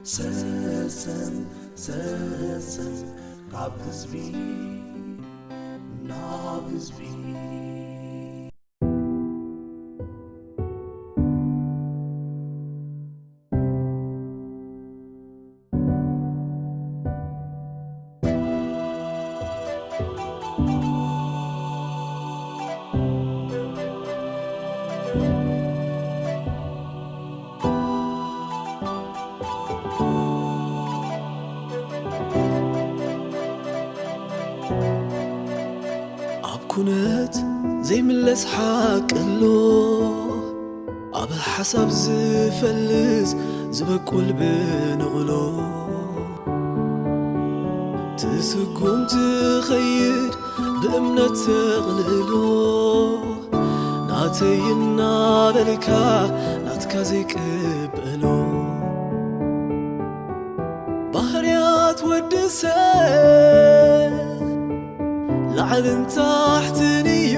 ሰሰን ሰሰን ካብ ህዝቢ ናብ ህዝቢ። ኣብ ኩነት ዘይምለስ ሓቂ ኣሎ፣ ኣብ ሓሳብ ዝፈልስ ዝበቁል ብንቕሎ። ትስጉም ትኸይድ ብእምነት ተቕልሎ፣ ናተይ እናበልካ ናትካ ዘይቅበሎ። ባህርያት ወዲ ሰብ ላዕልን ታሕትን እዩ፣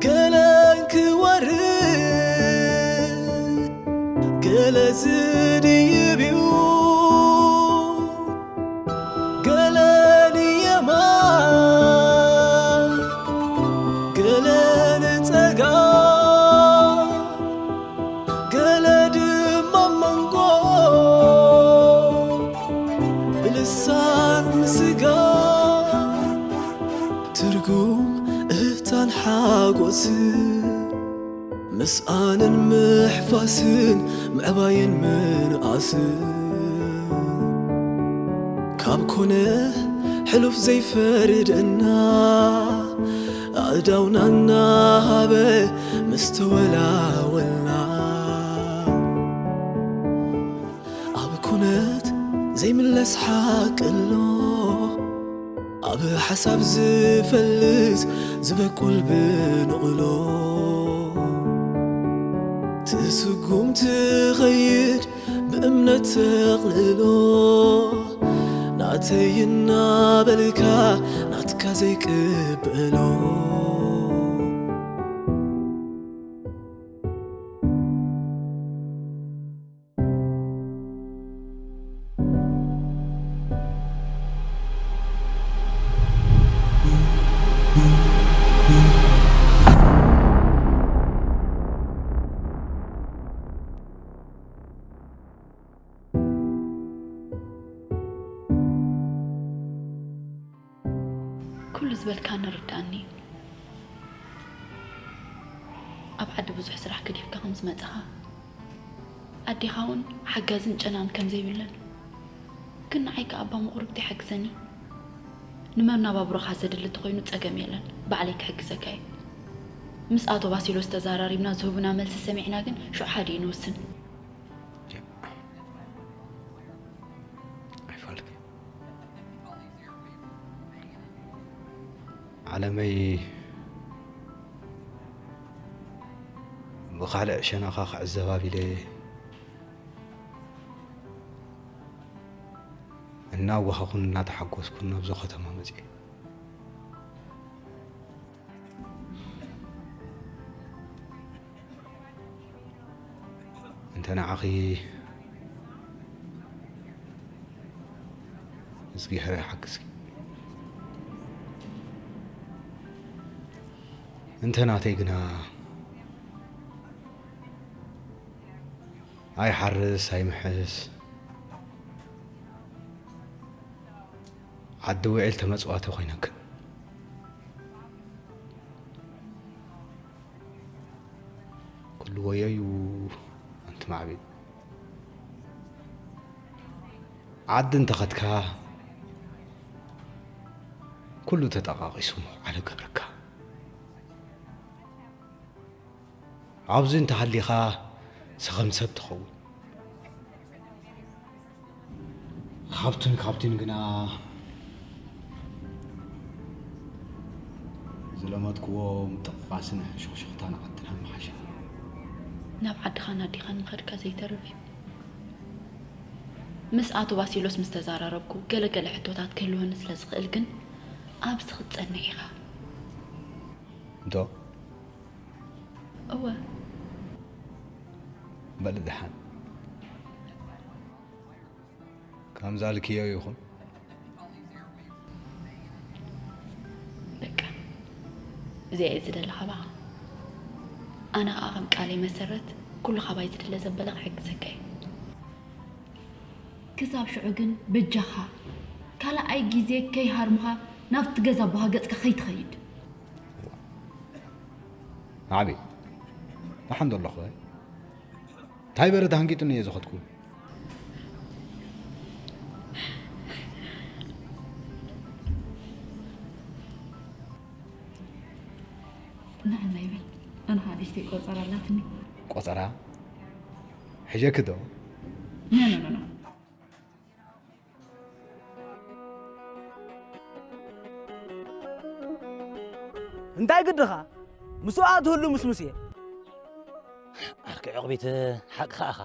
ገለን ክወርድ ገለ ዝድይብ እዩ። ገለ ንየማን፣ ገለ ንጸጋም፣ ገለ ድማ መንጎ ብልሳን ስጋ። ትርጉም እህታን ሓጎስን፣ ምስኣንን ምሕፋስን ምዕባይን ምንኣስን፣ ካብ ኮነ ሕሉፍ ዘይፈርደና፣ ኣእዳውና እናሃበ ምስ ተወላወልና። ኣብ ኩነት ዘይምለስ ሓቂ ኣሎ፣ ኣብ ሓሳብ ዝፈልስ ዝበቁል ብንቕሎ። ትስጉም ትኸይድ ብእምነት ተቕልሎ፣ ናተይ እናበልካ ናትካ ዘይቅበሎ። ኩሉ ዝበልካኒ ርድኣኒ እዩ። ኣብ ዓዲ ብዙሕ ስራሕ ገዲፍካ ከም ዝመጻኻ፣ ኣዴኻ እውን ሓጋዝን ጨናን ከም ዘይብለን፣ ግን ንዓይ ከኣ ኣባ ምቑርብቲ ይሓግዘኒ። ንመናባብሮኻ ዘድሊ እንተኾይኑ ጸገም የለን፣ ባዕለይ ክሕግዘካ እየ። ምስ ኣቶ ባሲሎስ ተዛራሪብና ዝህቡና መልሲ ሰሚዕና ግን ሽዑ ሓዲኡ ንውስን። ኣይፋልክ ዓለመይ፣ ብኻልእ ሸነኻ ክዕዘብ ኣቢለ እናወሃኹን እናተሓጎስኩን ናብዚ ከተማ መፅየ። እንተ ንዓኺ እዝጊሄር ይሓግዝኪ፣ እንተ ናተይ ግና ኣይሓርስ ኣይምሕስ ዓዲ ውዒል ተመጽዋቲ ኮይነክን። ኩሉ ወዮ እዩ ኣንቲ ማዕቢል። ዓዲ እንተኸድካ ኩሉ ተጠቓቒሱ ምውዓል ገብረካ። ኣብዚ እንተሃሊኻ ሰኸም ሰብ ትኸውን። ካብቱን ካብቱን ግና ዝለመድክዎ ምጥቕቓስን ሕሹኽሹኽታን ዓድና ምሓሸ። ናብ ዓድኻን ኣዴኻን ምኻድካ ዘይተርፍ እዩ። ምስ ኣቶ ባሲሎስ ምስ ተዛራረብኩ ገለ ገለ ሕቶታት ክህልወኒ ስለ ዝኽእል ግን ኣብዚ ክትጸንሕ ኢኻ። እንዶ እወ። በል ደሓን። ከምዛ ልክዮ ይኹን። በቃ እዚኣ እየ ዝደሊ ካባኻ። ኣነ ኸዓ ከም ቃለይ መሰረት ኩሉ ካባይ ዝድለ ዘበለ ክሕግዘካ እየ። ክሳብ ሽዑ ግን በጃኻ ካልኣይ ግዜ ከይሃርሙኻ ናብቲ ገዛ ኣቦኻ ገጽካ ከይትኸይድ። ዓቢ ደሓን ዶ ኣለኹ? እንታይ በረ ተሃንጊጡኒ እየ ዝኸድኩ። ንዕና ይበል። ኣነ ኸዓ ንእሽተይ ቆጸራ ኣላትኒ። ቆጸራ ሕጀኪ ዶ? ኖ ኖ ኖ ኖ። እንታይ ግድኻ? ምስኡ ኣትህሉ ምስ ሙሴ። ዓርኪ ዕቕቢት ሓቅኻ ኢኻ።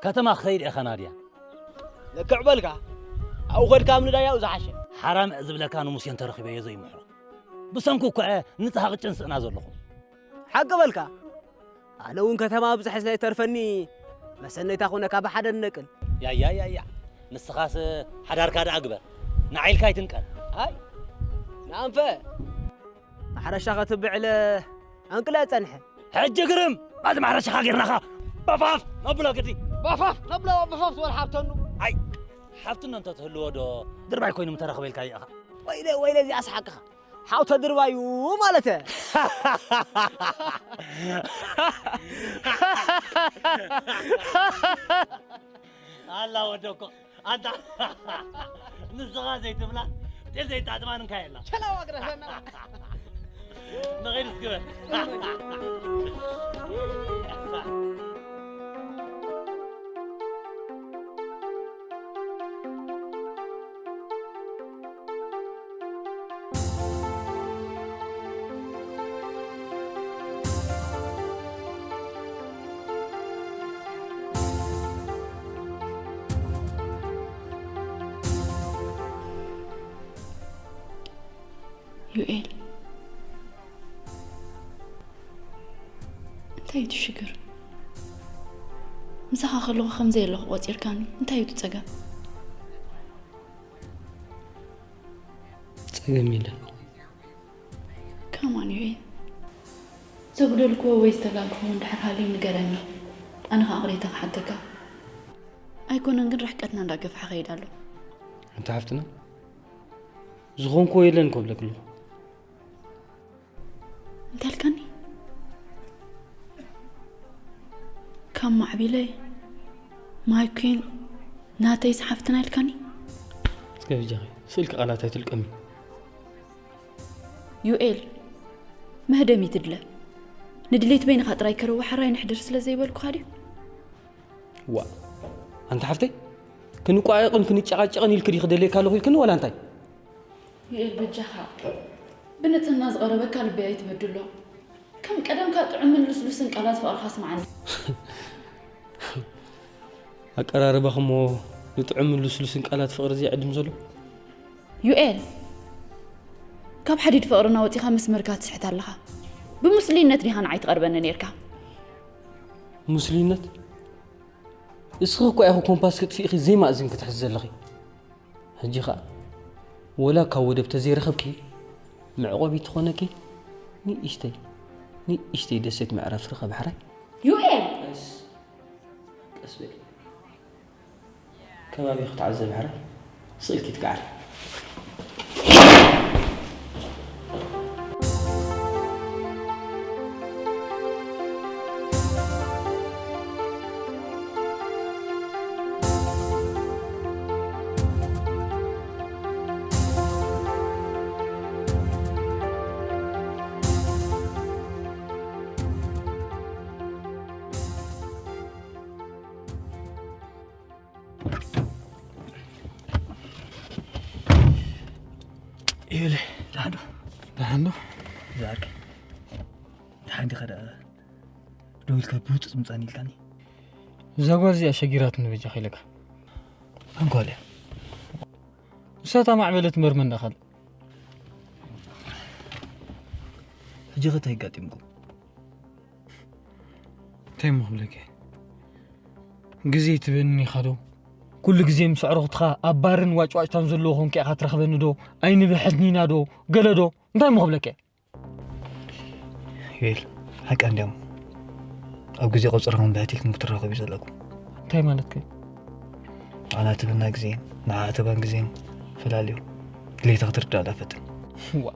ከተማ ክኸይድ ኢኻ ናድያ። ልክዕ በልካ። ኣብኡ ኸድካ ምንዳይ ያው ዝሓሸ። ሓራም ዝብለካ ንሙሴ እንተረኺበዮ ዘይምሕሮ። ብሰንኩ እኮ እየ ንጽሃ ቅጭን ስእና ዘለኹ። ሓቂ በልካ። ኣነ እውን ከተማ ብዝሕ ስለ ይተርፈኒ መሰነይታ ኾነካ ብሓደ ንነቅል። ያያ ያያ ንስኻስ ሓዳርካ ደኣ ግበር። ንዓይልካ ኣይትንቀል። ኣይ ንኣንፈ ማሕረሻ ከትብዕለ ኣንቅለ ጸንሐ። ሕጂ ግርም ባዚ ማሕረሻኻ ጌርናኻ ባፋፍ ነብሎ ግዲ። ባፋፍ ነብሎ ባፋፍ ዝበል ሓብተኑ። ኣይ ሓብትኖ እንተትህልዎ ዶ ድርባይ ኮይኑ ምተረኽበ ኢልካ ይእኻ። ወይለ ወይለ እዚኣስ ሓቅኻ። ሓው ተድርባዩ ማለት እየ። ኣላ ወደኮ ኣንታ ንስኻ ዘይትብላ ጤል ዘይጣጥማ ንንካ የላ። ሸላዋ ግረፈና። ንኸይድ እስክበል። ዩኤል፣ እንታይ እዩ እቲ ሽግር? ምሳኻ ከለኹ ከም ዘየለኹ ቆጺርካኒ፣ እንታይ እዩ እቲ ጸገም? ጸገም የለን። ከማን ዩኤል፣ ዘጉደልክዎ ወይ ዝተጋግኹዎ እንድሕር ሃልዩ ንገረኒ። ኣነ ኸኣ ቅሬታ ክሓተካ። ኣይኮነን ግን ርሕቀትና እንዳገፍሐ ኸይድ ኣሎ። ኣንታ ሓፍትና፣ ዝኾንክዎ የለን ከብለክ ኣለኹ። እንታይ ኢልካኒ? ካብ ማዕቢለይ ማይ ኩን ናተይ ዝሓፍትና ኢልካኒ? እስከ በጃኺ ስእልኪ ቃላት ኣይትልቀሚ። ዩኤል፣ መህደሚ ትድለ። ንድሌት በይንኻ ጥራይ ከረዋ ሕራይ ንሕድር ስለ ዘይበልኩኻ ድዩ? ዋ ኣንታ ሓፍተይ ክንቋየቕን ክንጨቓጨቕን ኢልኪ ዲኺ ደልየካ ኣለኹ ኢልክኒ ዋላ እንታይ? ዩኤል በጃኻ ብንጽህና ዝቐረበካ ልበይ ኣይትበድሎ። ከም ቀደምካ ጥዑምን ልስሉስን ቃላት ፍቕርኻ ስምዓኒ። ኣቀራርባኹም እሞ ንጥዑምን ልስሉስን ቃላት ፍቕሪ ዝይዕድም ዘሎ? ዩኤል፣ ካብ ሓዲድ ፍቕርና ወጺኻ መስመርካ ትስሕት ኣለኻ። ብሙስሊነት ዲኻ ንዓይ ትቐርበኒ ኔርካ? ሙስሊነት? እስኺ እኮ ኢኺ ኮምፓስ ክጥፊእኺ ዘይማእዝን ክትሕዚ ዘለኺ። ሕጂ ኸኣ ወላ ካብ ወደብ ተዘይረኸብኪ መዕቆቢ ትኾነኪ ንእሽተይ ንእሽተይ ደሴት ምዕራፍ ርኸብ ሕራይ። ዩኤል! ቀስ ቀስ በሊ። ከባቢ ክትዓዘብ ሕራይ ስቕ ኢልኪ ትግዓሪ። ኢለ ደሓን ዶ? ደሓን ዶ? ዝኣከ ደሓን ዲኻ ደኣ? ደው ኢልካ ብህጹጽ ምጻን ኢልካኒ። እዛ ጓል እዚኣ ሸጊራትኒ በጃኻ ኢለካ። ኣንኳልያ። ንሳታ ማዕበለት መርመን ደኣ ካልእ። ሕጂ ኸ እንታይ ኣጋጢምኩም? እንታይ እሞ ክብለኪ? ግዜ ትበኒ ኢኻ ዶ? ኩሉ ግዜ ምስ ኣዕሩኽትኻ ኣብ ባርን ዋጭዋጭታን ዘለዎ ኮንካ ኢኻ ትረኽበኒ ዶ? ኣይንብሕትኒና ዶ? ገለ ዶ? እንታይ እሞ ክብለካ እየ? ዩኤል፣ ሓቃ እንድያም ኣብ ግዜ ቆጸራ ከም ብሕቲ ኢልኩም ክትራኸቡ እዩ ዘለኩም። እንታይ ማለትካ እዩ? ንዓና ትብና ግዜን ንዓኣ ትባን ግዜን ፈላልዮ። ድሌታ ክትርዳእ ፈትን። እዋ፣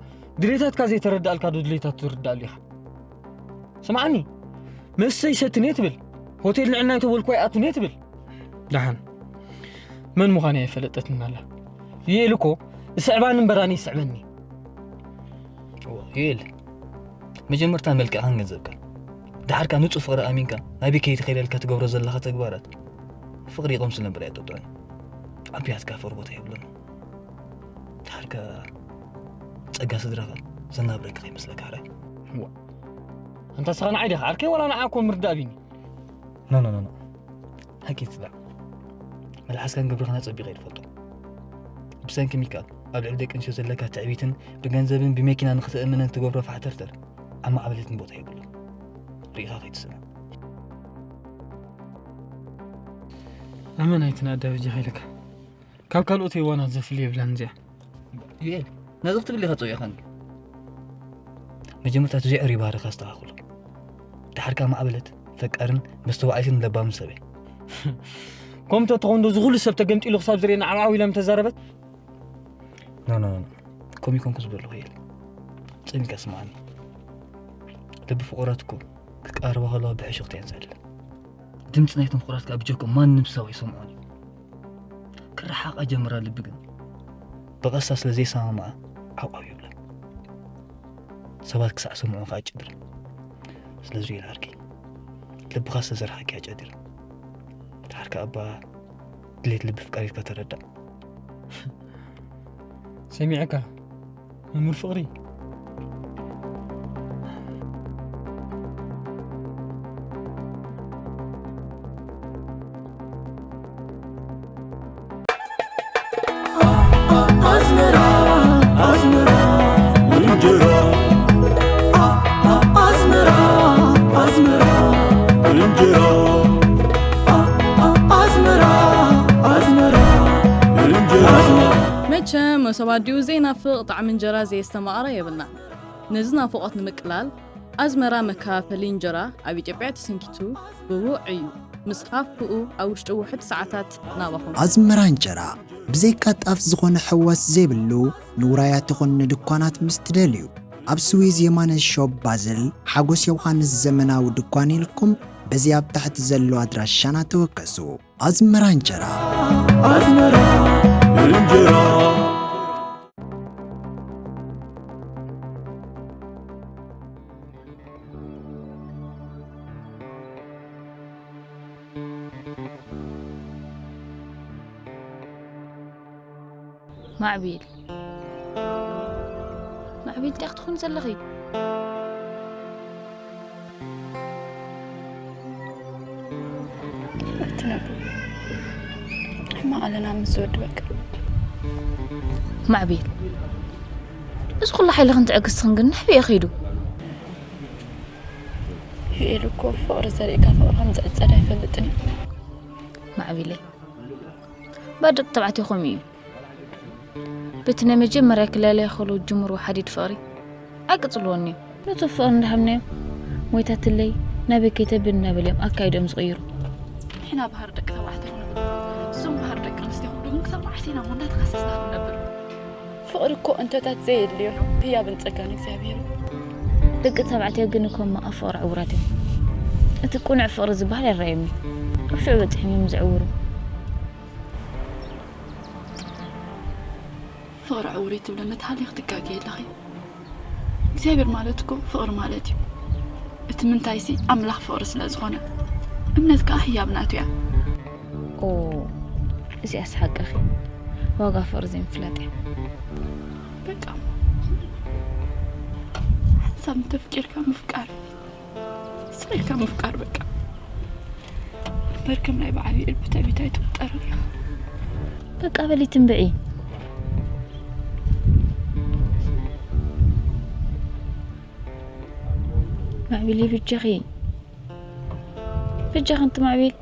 ድሌታትካ ዘይተረዳእልካ ዶ ድሌታት ትርዳእሉ ኢኻ? ስምዓኒ፣ መስተ ይሰትን እየ ትብል፣ ሆቴል ንዕና ይተወልኩ ኣይኣቱን እየ ትብል። ደሓን፣ መን ምዃን እየ ፈለጠትኒ ኣላ። ዩኤል እኮ እስዕባኒ እምበር ኣነ ይስዕበኒ። እዎ፣ ዩኤል፣ መጀመርታ መልክዕካን ገንዘብካን፣ ደሓርካ ንጹህ ፍቕሪ ኣሚንካ ናበይ ከይትኸይደልካ ትገብሮ ዘለኻ ተግባራት፣ ፍቕሪ ይቐምሱ ነበር ኣይጠጥዑን። ኣብ ሕያትካ ፍቕሪ ቦታ የብሉን። ደሓርካ ጸጋ ስድራኻ ዘናብረካ ከይመስለካ ሕራይ። እዋ፣ ኣንታ ስኻ ንዓይ ዲኻ ዓርከይ ዋላ ንዓኮ ምርዳእ ቢኒ? ኖ፣ ኖ፣ ኖ፣ ኖ። ሓቂ ትጽላዕ። መልሓስካን ግብርኻን ኣጸቢቐ እየ ዝፈልጦ። ብሰንኪ ሚካል ኣብ ልዕሊ ደቂ ኣንስትዮ ዘለካ ትዕቢትን ብገንዘብን ብመኪና ንኽትእምነን ትገብሮ ፋሕተርተር ኣብ ማዕበለትን ቦታ የብሉን። ርኢኻ ከይትስነ። ኣመን ኣይትናዳ ብጃኻ ኢለካ። ካብ ካልኦት የዋናት ዘፍሊ የብላን እዚኣ። ዩኤል፣ ነዚ ክትብል ኢኻ ጸዊዕኻኒ። መጀመርታ እቲ ዘይዕሩይ ባህርኻ ኣስተኻኽሎ። ደሓርካ ማዕበለት፣ ፈቃርን መስተዋዕሊትን ለባምን ሰብ እየ። ከምኡ ተትኾን ዶ እዚ ኩሉ ሰብ ተገምጢሉ ክሳብ ዝርእየና ዓብዓብ ኢላ ምተዛረበት? ኖ፣ ኖ፣ ኖ፣ ኖ። ከምኡ ይኮንኩ ዝብለኹ ዩኤል። ጸሚካ ስምዓኒ። ልቢ ፍቑራት እኮ ክቃረባ ከለዋ ብሕሹኽታ እየን ዝዕልል። ድምፂ ናይቶም ፍቑራት ከዓ ብጀኮ ማንም ሰብ ኣይሰምዖን እዩ። ክረሓቓ ጀምራ ልቢ ግን ብቐስታ ስለ ዘይሰማምዓ ዓው ዓው ይብላ። ሰባት ክሳዕ ሰምዑ ከዓ ጨዲር። ስለዚ ኢለ ዓርከይ ልብኻ ዝተዘርሓኪ እያ ጨዲር። ድሓር ከዓ እባ ድሌት ልቢ ፍቃሪትካ ተረዳእ። ሰሚዕካ መምህር ፍቕሪ። ኣዝመራ ኣዝመራ እንጀራ ኣዝመራ ኣዝመራ እንጀራ ኣዝመራ ኣዝመራ እንጀራ። መቸም መሶብ ኣዲኡ ዘይናፍቕ ጣዕሚ እንጀራ ዘየስተማቕረ የብልናን። ነዚ ናፍቖት ንምቅላል ኣዝመራ መከፋፈሊ እንጀራ ኣብ ኢትዮጵያ ተሰንኪቱ ብውዕ እዩ። ምስ ሃፍኡ ኣብ ውሽጢ ውሑድ ሰዓታት ናባኹም። ኣዝመራ እንጀራ ብዘይካ ጣፍ ዝኾነ ሕዋስ ዘይብሉ ንውራያት ይኹን ንድኳናት ምስ ትደልዩ ኣብ ስዊዝ የማነ ሾፕ ባዝል ሓጎስ ዮውሃንስ ዘመናዊ ድኳን ኢልኩም በዚ ኣብ ታሕቲ ዘሎ ኣድራሻና ተወከሱ። ኣዝመራ እንጀራ። ኣዝመራ እንጀራ። ማዕቢል። ማዕቢል፣ እንታይ ክትኾኒ ዘለኺ? ኣትነብሩ። ሕማቕ ኣለና ምስ ዝወዲ በቃ። ማዕቢል። እዚ ኩሉ ሓይልኽን ትዕግስትኽን ግን ንሕቢኤ ከይዱ? ዩኤል እኮ ፍቕሪ ዘሪእካ ፍቕሪ ከም ዝዕጸድ ኣይፈልጥን እዩ። ማዕቢለይ። ባዶ ተባዕትዮ ከምኡ እዩ። በቲ ናይ መጀመርያ ክላለያ ከሎ ዝጅምርዎ ሓዲድ ፍቕሪ ኣይቅጽልዎን እዩ። ነቶም ፍቕሪ እንዳሃብናዮም፣ ሞይታትለይ፣ ናበይ ከይተብል እናበሉ እዮም ኣካይድኦም ዝቕይሩ። ንሕና ባህር ደቂ ተባዕትዮ ክንብል፣ እሶም ባህር ደቂ ኣንስትዮ ክብሉ ግን ክሳብ መዓስ ኢና እሞ እንዳተኸሰስና ክንነብር? ፍቕሪ እኮ እንተታት ዘየድልዮ ህያብን ጸጋን እግዚኣብሔር እዩ። ደቂ ተባዕትዮ ግን እኮ እሞ ኣብ ፍቕሪ ዕውራት እዮም። እቲ ቅኑዕ ፍቕሪ ዝበሃል ኣይረኣዮም እዩ። ኣብ ሽዑ በጺሖም እዮም ዝዕውሩ። ፍቕሪ ዕውር እዩ ትብሊ እንተሃሊኺ ትጋገዪ ኣለኺ። እግዚኣብሔር ማለት እኮ ፍቕሪ ማለት እዩ። እቲ ምንታይሲ ኣምላኽ ፍቕሪ ስለ ዝኾነ፣ እምነት ከኣ ህያብ ናቱ እያ። ኦ፣ እዚኣስ ሓቅኺ። ዋጋ ፍቕሪ ዘይምፍላጥ እያ። በቃ፣ ሓንሳብ እንተፍቂርካ ምፍቃር። ስቕ ኢልካ ምፍቃር በቃ። እምበር ከም ናይ በዓል ዩኤል ብትዕቢት ኣይትቑጠርን ኢኻ። በቃ በሊ ትንብዒ። ማዕቢል በጃኺ። በጃኺ ኣንቲ ማዕቢል።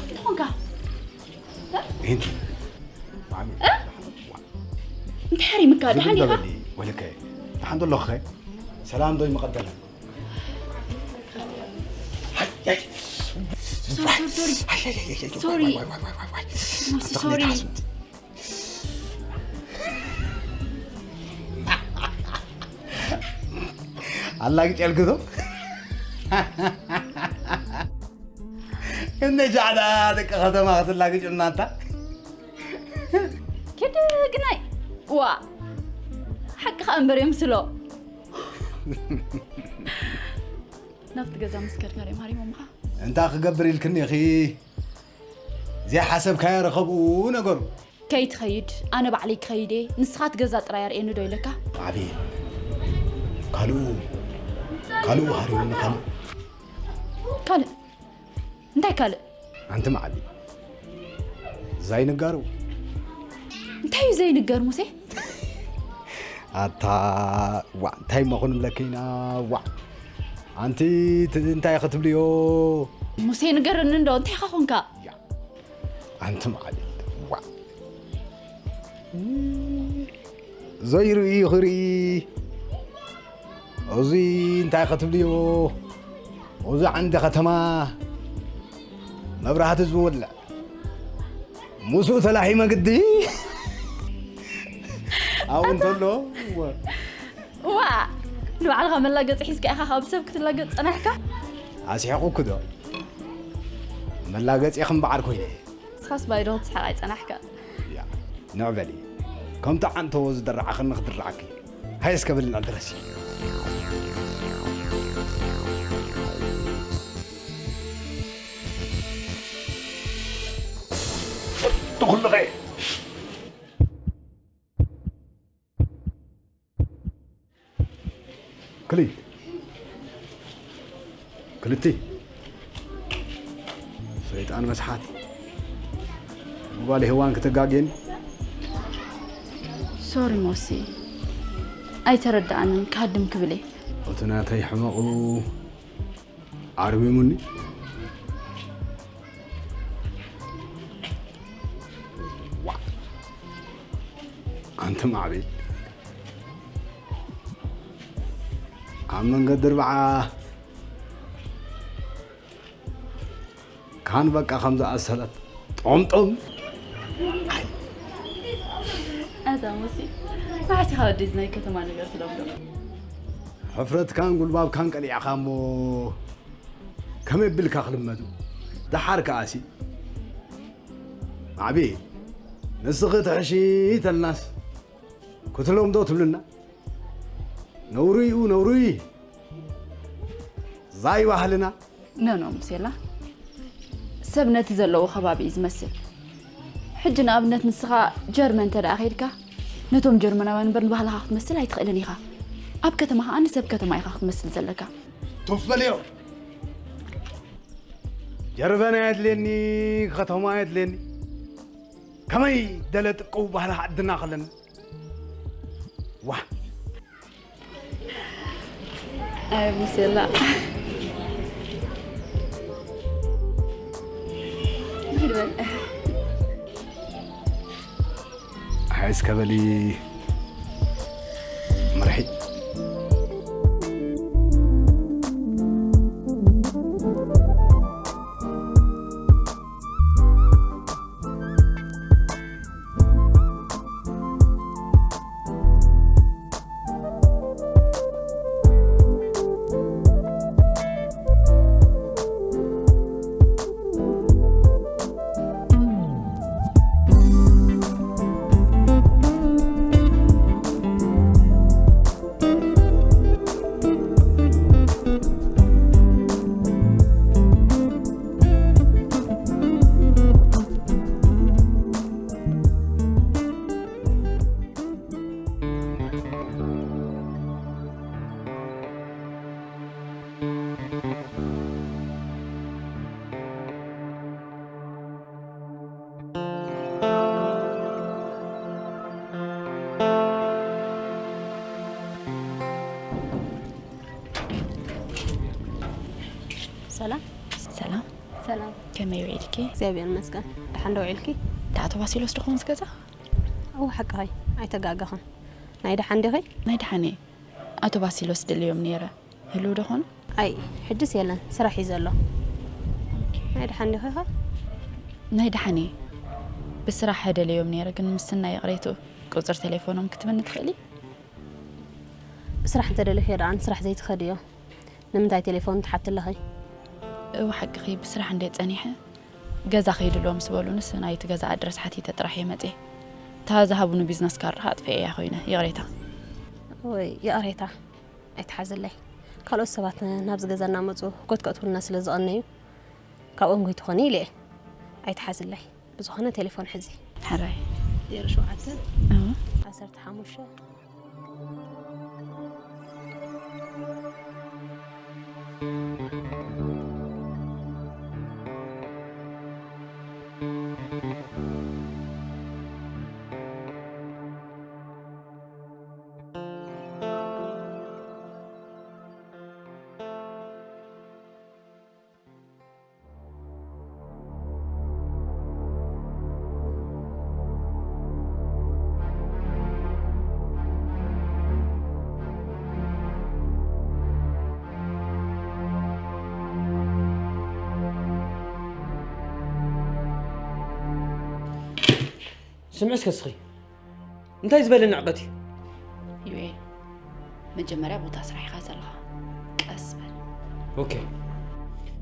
እንታይ ኾንካ? ይህንቲ እንታይ ሓሪምካ? ደሓን ኢኻ? ወልከ ደሓን ዶ ኣለኹኸ? ሰላም ዶ ይመቐደለ? ሶሪ ሶሪ ሶሪ ሶሪ ሶሪ ኣላግጨልክቶ እንደ ጃዕዳ ደቂ ከተማ ክትላግጭ እናንታ ኪድ ግናይ ዋ ሓቅኻ እምበር የምስሎ ናብቲ ገዛ ምስ ከድካ ሪኦም ሃሪሞምኻ እንታይ ክገብር ኢልክኒ ኢኺ ዘይሓሰብካዮ ረኸብኡ ነገሩ ከይትኸይድ ኣነ ባዕለይ ክኸይድ እየ ንስኻ ትገዛ ጥራይ ኣርእየኒ ዶ ኢለካ ዓብየ ካልኡ ካልኡ ሃሪሙኒ ካልእ ካልእ እንታይ ካልእ ኣንቲ መዓቢ ዘይንገሩ እንታይ እዩ ዘይንገር ሙሴ ኣታ ዋ እንታይ መኹን ምለከይና ዋ ኣንቲ እንታይ ክትብልዮ ሙሴ ንገረኒ እንዶ እንታይ ኢኻ ኾንካ ኣንቲ መዓቢ ዋ ዘይርኢ ክርኢ እዚ እንታይ ክትብልዮ እዚ ዓንዲ ከተማ መብራህቲ ዝወልዕ ምስኡ ተላሒመ ግዲ ኣብኡ እንተሎ ዋ ንባዕልኻ መላገፂ ሒዝካ ኢኻ ካብ ሰብ ክትላገፅ ፀናሕካ ኣስሒቑኩ ዶ መላገፂ ክምበዓር ኮይነ ንስኻስ ባይዶ ክትስሓቕ ኣይፀናሕካ ንዕበሊ ከምቲ ዓንተዎ ዝድርዓኽኒ ክድርዓኪ ሃይ እስከ በሊ ንዕድረሲ ትኹልኸ ክሊ ክልቲ ሰይጣን መስሓት ጓል ሄዋን ክትጋጌን ሶሪ ሞሲ ኣይተረዳኣንን ክሃድም ክብል እየ እቲ ናተይ ሕመቑ ዓርቢሙኒ ኣንቲ ማዕቢል ኣብ መንገዲ ርብዓ ካን በቃ ከም ዝኣሰረት ጦምጦም ኣታ ሙሲ መዓስ ኢኻ ወደዚ ናይ ከተማ ነገር ትለምዶ ሕፍረትካን ጉልባብካን ቀሊዕኻ እሞ ከመይ ቢልካ ክልመዱ ደሓር ከኣሲ ዓቢ ንስኺ ትሕሺ ተልናስ ክትለምዶ ትብልና ነውሩ እዩ ነውሩ እዩ ዛይ ባህልና ኖኖ ሙሴላ ሰብ ነቲ ዘለዎ ከባቢ እዩ ዝመስል ሕጂ ንኣብነት ንስኻ ጀርመን እንተ ደኣ ከይድካ ነቶም ጀርመናውያን እምበር ንባህልኻ ክትመስል ኣይትኽእልን ኢኻ ኣብ ከተማ ከኣ ንሰብ ከተማ ኢኻ ክትመስል ዘለካ ቱፍ በልዮ ጀርመን ኣየድልየኒ ከተማ ኣየድልየኒ ከመይ ደለ ጥቅው ባህሊ ዓድና ከለና ዋ ኣይ ሙሴላ ሃይ እስከ በሊ መርሒ ሰላም ሰላም ሰላም ከመይ ውዒልኪ? እግዚኣብሔር ይመስገን። ደሓን ዶ ውዒልኪ? ደኣ ኣቶ ባሲሎስ ድኾን ዝገዛ? እው ሓቅኺ ኣይተጋገኽን። ናይ ደሓን ዲኺ? ናይ ደሓን እየ። ኣቶ ባሲሎስ ደልዮም ነይረ። ህልው ዶ ኾኑ? ኣይ ሕጅስ የለን፣ ስራሕ እዩ ዘሎ። ናይ ደሓን ዲኺ ኸ? ናይ ደሓን እየ። ብስራሕ ደልዮም ነይረ፣ ግን ምስና ይቕሬትኡ ቁፅሪ ቴሌፎኖም ክትበኒ ትኽእሊ? ብስራሕ እንተደሊኺዮ ደኣ ንስራሕ ዘይትኸድዮ ንምንታይ ቴሌፎን ትሓቲ ኣለኺ? እው ሓቅኺ፣ ብስራሕ እንደ ጸኒሐ ገዛ ከይድልዎ ምስ በሉንስ ናይቲ ገዛ ኣድረስ ሓቲተ ጥራሕ እየ መጽየ። እታ ዝሃቡኒ ቢዝነስ ካርድ ኸኣ ኣጥፊኤያ ኮይነ። ይቕሬታ። ወይ ይቕሬታ ኣይትሓዝለይ። ካልኦት ሰባት ናብዚ ገዛ እናመጹ ኮትኮት ክብሉና ስለ ዝቐነዩ ካብኦም ጎይትኾኒ ኢለ እየ። ኣይትሓዝለይ። ብዝኾነ ቴሌፎን ሕዚ። ሕራይ። ዜሮ ሸውዓተ ዓሰርተ ሓሙሽተ ስምዒ እስከ እስኺ እንታይ ዝበለ ንዕቀት እዩ? ዩኤል፣ መጀመርያ ቦታ ስራሕ ኢኻ ዘለኻ። ቀስ በል። ኦኬ።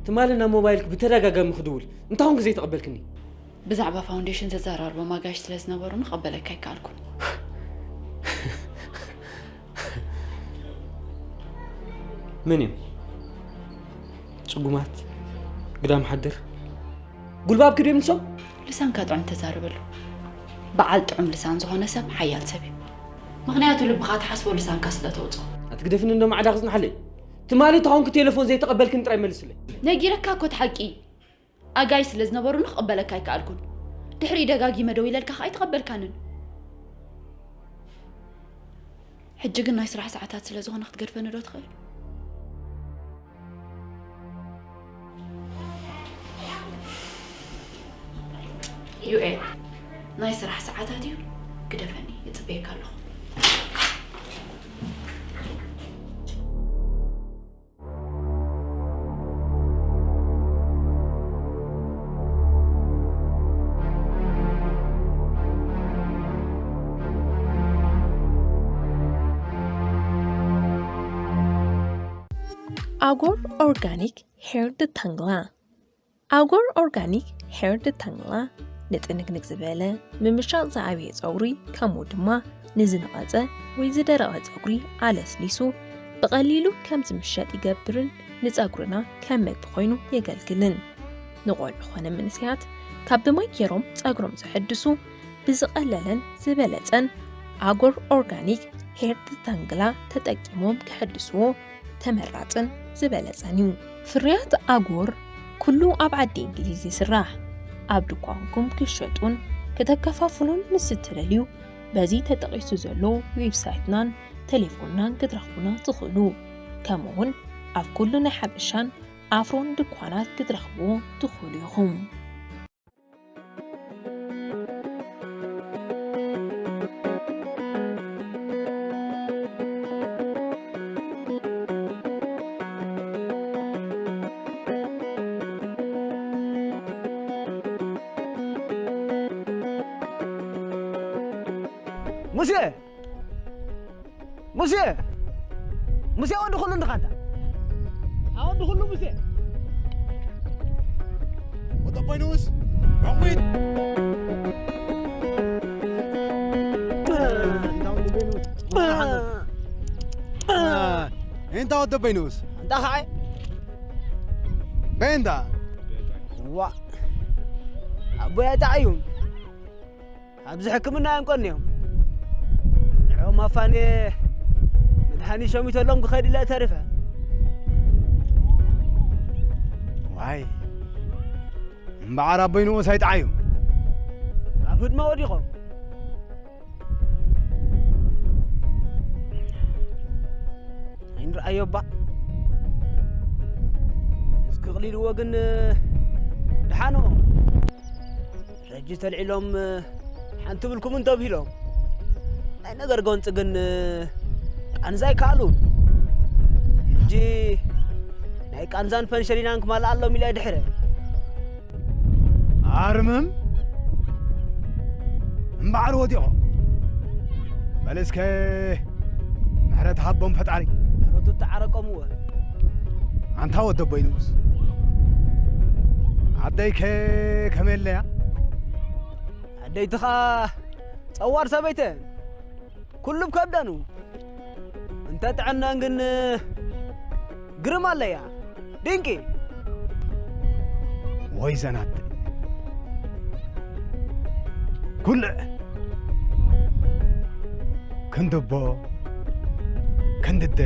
ትማሊ ናብ ሞባይልክ ብተደጋጋሚ ክድውል እንታይ ኾንክ ዘይተቐበልክኒ? ብዛዕባ ፋውንዴሽን ዘዘራርቦም ኣጋይሽ ስለ ዝነበሩኒ ክቐበለካ ኣይከኣልኩን። መን እዮም? ጽጉማት? ግዳም ሓደር? ጉልባብ ክድዮም ንሶም? ልሳንካ ጥዑም ተዛረበሉ። በዓል ጥዑም ልሳን ዝኾነ ሰብ ሓያል ሰብ እዩ። ምኽንያቱ ልብኻ ትሓስቦ ልሳንካ ስለ ተውፅኦ። ኣትግደፍኒ እንዶ ማዕዳ ክጽንሓለይ። ትማሊ ተኾንኩ ቴሌፎን ዘይተቐበልክን ጥራይ መልስለይ። ነጊረካ እኮ እቲ ሓቂ። ኣጋይሽ ስለ ዝነበሩኒ ክቕበለካ ኣይከኣልኩን። ድሕሪኡ ደጋጊመ ደዊለልካ ኸኣ ኣይተቐበልካንን። ሕጂ ግን ናይ ስራሕ ሰዓታት ስለ ዝኾነ ክትገድፈኒ ዶ ትኽእል? ዩኤል፣ ናይ ስራሕ ሰዓታት እዩ። ግደፈኒ፣ ይጽበየካ ኣለኹ። ኣጎር ኦርጋኒክ ሄር ድታንግላ። ኣጎር ኦርጋኒክ ሄር ድታንግላ ንጥንቅንቅ ዝበለ፣ ምምሻቕ ዝኣብየ ጸጉሪ፣ ከምኡ ድማ ንዝነቐጸ ወይ ዝደረቐ ጸጉሪ ኣለስሊሱ ብቐሊሉ ከም ዝምሸጥ ይገብርን ንጸጉርና ከም መግቢ ኮይኑ የገልግልን። ንቖልዑ ኾነ መንእሰያት ካብ ብማይ ገይሮም ጸጉሮም ዘሐድሱ ብዝቐለለን ዝበለጸን ኣጎር ኦርጋኒክ ሄር ድታንግላ ተጠቂሞም ከሐድስዎ ተመራጽን ዝበለጸን እዩ። ፍርያት ኣጎር ኩሉ ኣብ ዓዲ እንግሊዝ ይስራሕ። ኣብ ድኳንኩም ክሸጡን ከተከፋፍሉን ምስ እትደልዩ በዚ ተጠቒሱ ዘሎ ዌብሳይትናን ቴሌፎንናን ክትረኽቡና ትኽእሉ። ከምኡ እውን ኣብ ኩሉ ናይ ሓበሻን ኣፍሮን ድኳናት ክትረኽብዎ ትኽእሉ ኢኹም። ሙሴ! ሙሴ! ሙሴ ወዲ ኩሉ እንድኻ እንታ። ኣወዲ ኩሉ ሙሴ። ወዲ ኣቦይ ንኡስ ሮሚት። እንታ ወዲ ኣቦይ ንኡስ። እንታ ወዲ ኣቦይ ንኡስ። እንታ ኸዓይ። በይ እንታ። ዋ። ኣቦይ ኣይጠዓዩን። ኣብዚ ሕክምና እዮም ቀንዮም። ንዕኦም ኣፋንየ መድሃኒት ሸሚተሎም ክኸይድ ኢለ ተሪፈ። ዋይ እምበዓር ኣቦይ ንኡስ ኣይጠዓዩ። ኣብ ህድማ ወዲቖም። ኣይንርኣዮ እባ። እስኪ ቅሊልዎ ግን ሓኖ ረጂ ተልዒሎም ሓንቲ ብልኩምን ተብሂሎም ናይ ነገር ጎንፂ ግን ቃንዛ ኣይከኣሉን። ሕጂ ናይ ቃንዛን ፐንሸሊናን ክማልኣሎም ኢለ ድሕረ ኣርምም እምበዓር ወዲቖም። በል እስከ ምሕረት ሃቦም ፈጣሪ። ምሕረቱ ተዓረቆምወ። ኣንታ ወደቦይ ንጉስ፣ ዓደይከ ከመይ ኣለያ? ኣደይትኻ ጸዋር ሰበይተን ኩሉ ብከብደኑ እንተ ጥዕነን ግን ግርም ኣለያ ድንቂ። ወይ ዘናት ኩለ ክንድቦ ክንድደ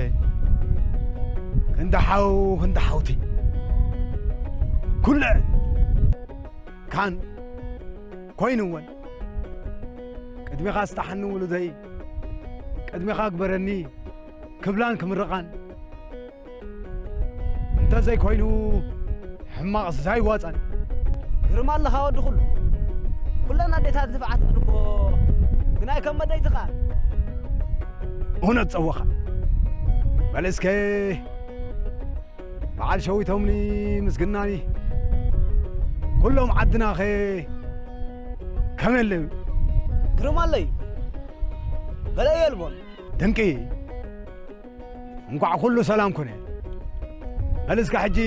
ክንድሓው ክንድሓውቲ ኩለ ካን ኮይንወን ቅድሚኻ ስታሓኒ ውሉደይ ቅድሚኻ ግበረኒ ክብላን ክምርቓን እንተዘይኮይኑ ሕማቕ ዛይዋፀን። ግርማ ኣለኻ ወዲ ኩሉ። ኩለን ኣዴታት ንፍዓት እሞ ግናይ ከም መደይትኻ። እውነት ጸወኻ በል እስከ በዓል ሸዊቶምኒ ምስግናኒ ኩሎም ዓድናኸ ከመይ ኣለዩ? ግርማ ኣለዩ። ገለ የልቦን። ድንቂ እንኳዕ ኩሉ ሰላም ኮነ። በል እስከ ሕጂ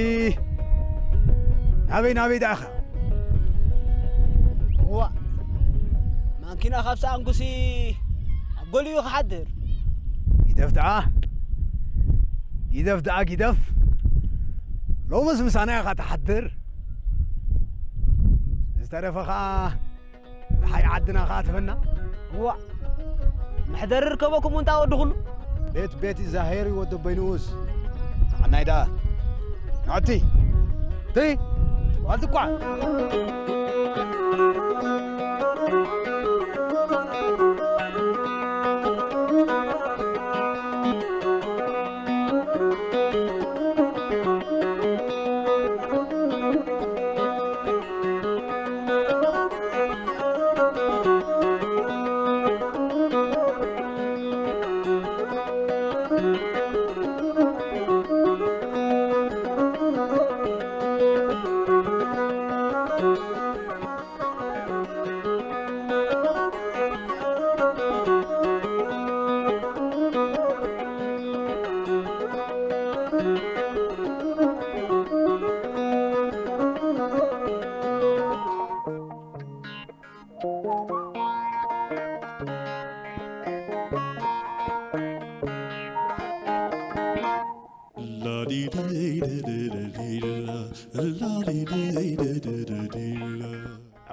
ናበይ ናበይ ደኣኻ? እዋ ማንኪና ካብ ሰኣንኩሲ ኣብ ጎሊኡ ክሓድር። ጊደፍ ደኣ ጊደፍ ደኣ ጊደፍ ሎምስ ምሳና ኢኻ ትሓድር። ዝተረፈ ኸኣ ደሓይ ዓድና ኸኣ ትበና። እዋ መሕደሪ ርከበኩም እንታ ወዲ ኩሉ። ቤት ቤት ይዛሄር ይወደቦይ ንኡስ። ንዓናይ ደኣ ንዕቲ ቲ ዋልትኳ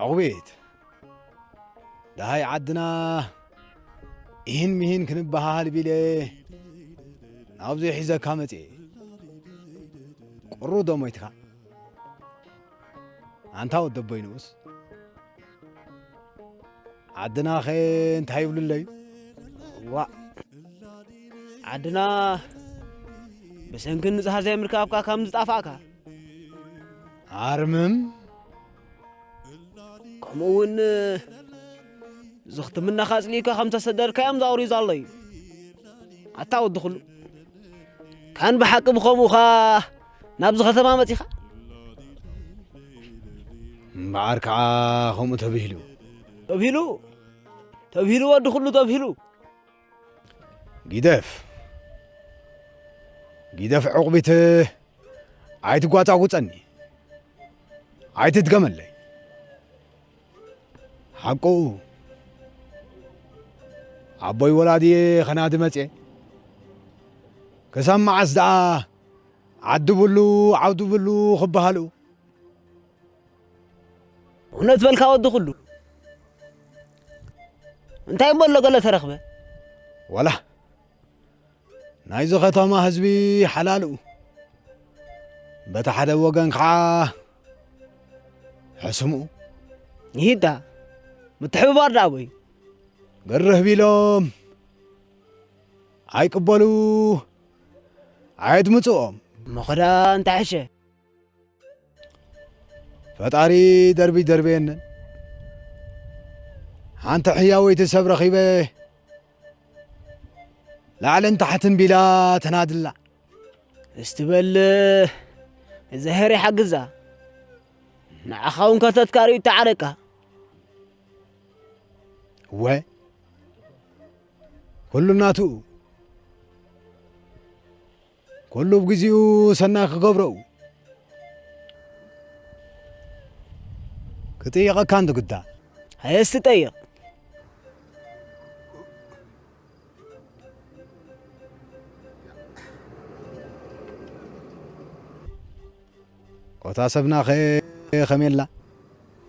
ዕቑቤት ደሃይ ዓድና ኢሂን ሚሂን ክንበሃሃል ቢለ ናብዚ ሒዘካ መፅኤ። ቁሩ ዶ ሞይትካ? ኣንታ ወደቦይ ንኡስ ዓድናኸ እንታይ ይብሉ ኣለዩ? ዋእ ዓድና ብሰንኪ ንጽሃ ዘይምርካብካ ከም ዝጣፋእካ ኣርምም ከምኡ እውን ዝኽትምናኻ ኣጽሊእካ ከም ተሰደድካዮም ዛውሪዩ ዘሎ እዩ። ኣታ ወዲ ኩሉ ካን ብሓቂ ብኸምኡኻ ናብዚ ከተማ መጺኻ እምበኣር ከዓ ከምኡ ተብሂሉ ተብሂሉ ተብሂሉ ወዲ ኩሉ ተብሂሉ ጊደፍ ጊደፍ ዕቑቢት ኣይትጓጻጉጸኒ ኣይትድገመለይ ሓቁ ኣቦይ ወላዲየ ኸናዲ መጽየ ክሳብ መዓስ ደኣ ዓዲ ብሉ ዓውዲ ብሉ ክበሃሉ እውነት በልካ ወዲ ኩሉ እንታይ እሞ ኣሎ ገለ ተረኽበ ወላ ናይዚ ኸተማ ህዝቢ ሓላልኡ በቲ ሓደ ወገን ከዓ ሕስምኡ ይሂዳ ምትሕብባር ደኣ ወይ ግርህ ቢሎም ኣይቅበሉ ኣየድምፅኦም መኸዳ እንታይ ሕሸ ፈጣሪ ደርቢ ደርበየንን። ሓንቲ ሕያወይቲ ሰብ ረኺበ ላዕልን ታሕትን ቢላ ተናድላ። እስቲ በል፣ እዛ ሄሪ ሓግዛ። ንዓኻ እውን ከተትካ ርእዩ ተዓረቃ። እወ፣ ኩሉ ናቱ፣ ኩሉ ብግዚኡ ሰናይ ክገብሮ እዩ። ክጥይቐካ እንዶ ግዳ። ሃየ እስቲ ጠይቕ። ኦታ ሰብናኸ ከመይ ኣላ?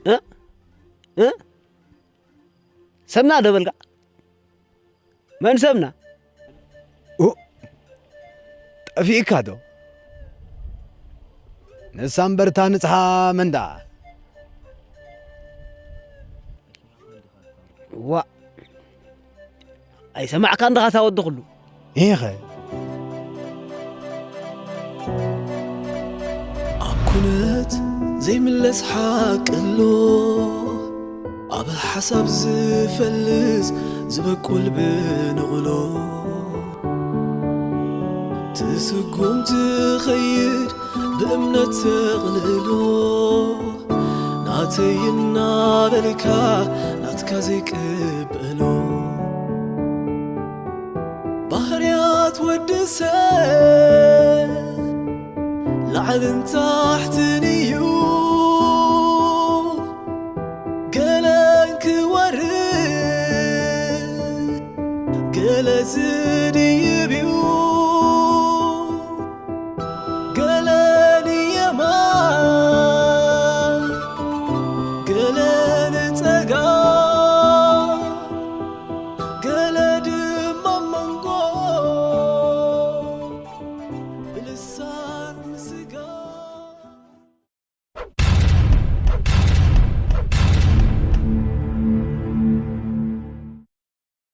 እ? እ? ሰብና ዶ በልካ? መን ሰብና? ኡ፣ ጠፊእካ ዶ? ንሳ እምበርታ ንጽሃ መን ደኣ? ዋእ፣ ኣይሰማዕካን ዲኻ እታ ወዲ ኩሉ? ኢኸ። ኣብ ኩነት ዘይምለስ ሓቂ ኣሎ፣ ኣብ ሓሳብ ዝፈልስ ዝበቁል ብንቕሎ። ትስጉም ትኸይድ ብእምነት ተቕልሎ፣ ናተይ እናበልካ ናትካ ዘይቅበሎ። ባህርያት ወዲ ሰብ ላዕልን ታሕትን እዩ፣ ገለን ክወርድ ገለ ዝድይብ እዩ። ገለ ንየማን፣ ገለ ንጸጋም፣ ገለ ድማ ኣብ መንጎ ብልሳን